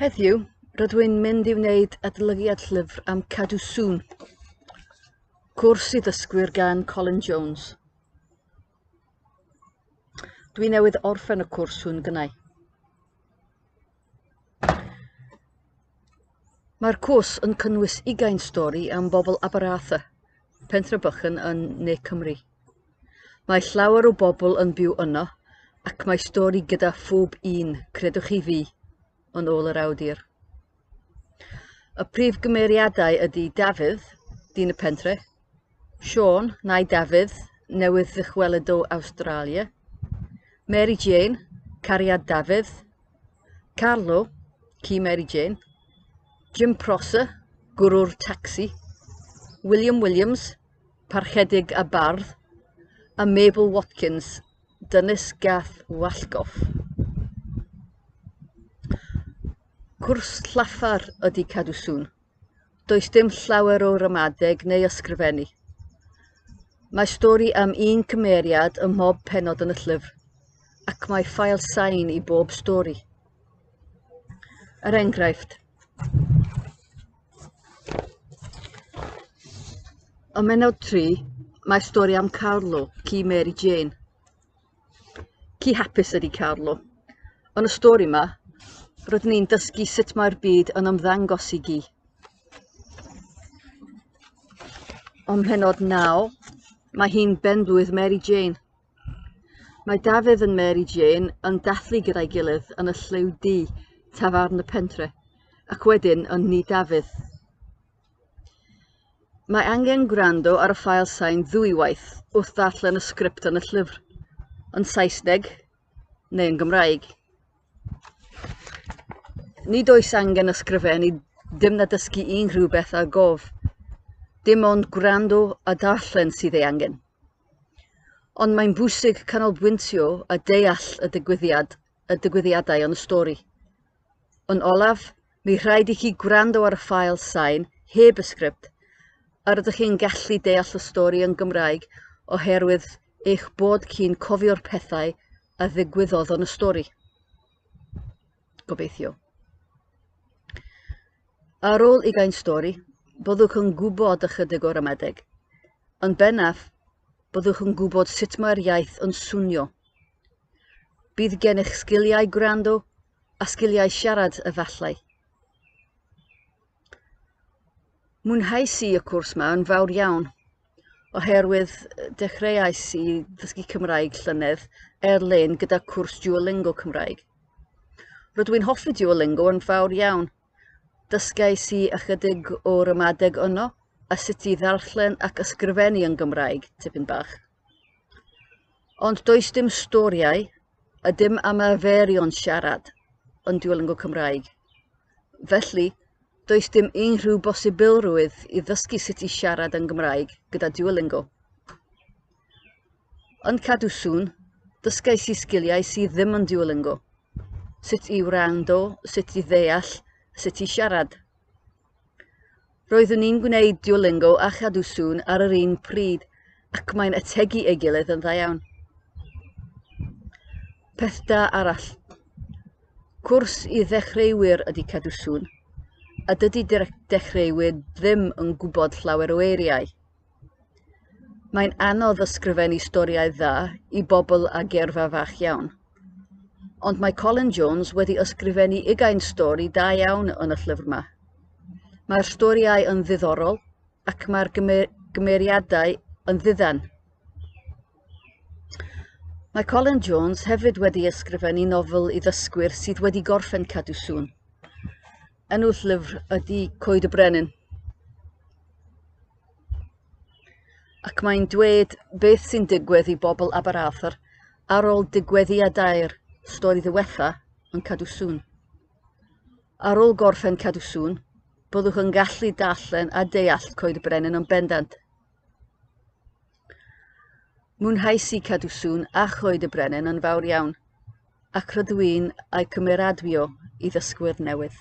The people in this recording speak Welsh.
Heddiw, rydw i'n mynd i wneud adolygiad llyfr am Cadw Sŵn, cwrs i ddysgwyr gan Colin Jones. Dwi newydd orffen y cwrs hwn gynnau. Mae'r cwrs yn cynnwys ugain stori am bobl Aberarthur, pentre bychan yn Ne Cymru. Mae llawer o bobl yn byw yno ac mae stori gyda phob un, credwch chi fi, yn ôl yr awdur. Y prif gymeriadau ydy Dafydd, dyn y pentre, Siôn, nai Dafydd, newydd ddychwelyd o Awstralia, Mary Jane, cariad Dafydd, Carlo, ci Mary Jane, Jim Prosser, gwrw'r tacsi, William Williams, Parchedig a bardd, a Mabel Watkins, dynes gath wallgof. Cwrs llafar ydy Cadw Sŵn. Does dim llawer o ramadeg neu ysgrifennu. Mae stori am un cymeriad ym mhob pennod yn y llyfr, ac mae ffael sain i bob stori. Er enghraifft, Ym mhennod 3, mae stori am Carlo, ci Mary Jane. Ci hapus ydy Carlo. Yn y stori yma, rydyn ni'n dysgu sut mae'r byd yn ymddangos i gi. Ym mhennod 9, mae hi'n benblwydd Mary Jane. Mae Dafydd yn Mary Jane yn dathlu gyda'i gilydd yn y Llew Du, tafarn y pentre, ac wedyn yn Nhŷ Dafydd. Mae angen gwrando ar y ffael sain ddwywaith wrth ddarllen y sgript yn y llyfr, yn Saesneg neu yn Gymraeg. Nid oes angen ysgrifennu dim na dysgu unrhyw beth ar gof. Dim ond gwrando a darllen sydd ei angen. Ond mae'n bwysig canolbwyntio a deall y digwyddiad, y digwyddiadau yn y stori. Yn olaf, mi rhaid i chi gwrando ar y ffael sain heb y sgript, a rydych chi'n gallu deall y stori yn Gymraeg oherwydd eich bod chi'n cofio'r pethau a ddigwyddodd yn y stori. Gobeithio. Ar ôl ugain stori, byddwch yn gwybod ychydig o ramadeg. Yn bennaf, byddwch yn gwybod sut mae'r iaith yn swnio. Bydd gennych sgiliau gwrando a sgiliau siarad efallai. Mwynheais i y cwrs 'ma yn fawr iawn, oherwydd dechreuais i ddysgu Cymraeg llynedd ar-lein gyda cwrs Duolingo Cymraeg. Rydw i'n hoffi Duolingo yn fawr iawn. Dysgais i ychydig o ramadeg yno a sut i ddarllen ac ysgrifennu yn Gymraeg tipyn bach. Ond does dim storïau a dim ymarferion siarad yn Duolingo Cymraeg. Felly, does dim unrhyw bosibilrwydd i ddysgu sut i siarad yn Gymraeg gyda Duolingo. Yn Cadw Sŵn, dysgais i sgiliau sydd ddim yn Duolingo. Sut i wrando, sut i ddeall, sut i siarad. Roeddwn i'n gwneud Duolingo a Chadw Sŵn ar yr un pryd ac mae'n ategu ei gilydd yn dda iawn. Peth da arall. Cwrs i ddechreuwyr ydy Cadw Sŵn, a dydy dechreuwyr ddim yn gwybod llawer o eiriau. Mae'n anodd ysgrifennu storïau dda i bobl â geirfa fach iawn. Ond mae Colin Jones wedi ysgrifennu ugain stori da iawn yn y llyfr yma. Mae'r storïau yn ddiddorol ac mae'r gymeriadau yn ddiddan. Mae Colin Jones hefyd wedi ysgrifennu nofel i ddysgwyr sydd wedi gorffen Cadw Sŵn. Enw'r llyfr ydy Coed y Brenin. Ac mae'n dweud beth sy'n digwydd i bobl Aberarthur ar ôl digwyddiadau'r stori ddiwetha yn Cadw Sŵn. Ar ôl gorffen Cadw Sŵn, byddwch yn gallu darllen a deall Coed y Brenin yn bendant. Mwynheais i Cadw Sŵn a Choed y Brenin yn fawr iawn, ac rydw i'n eu cymeradwyo i ddysgwyr newydd.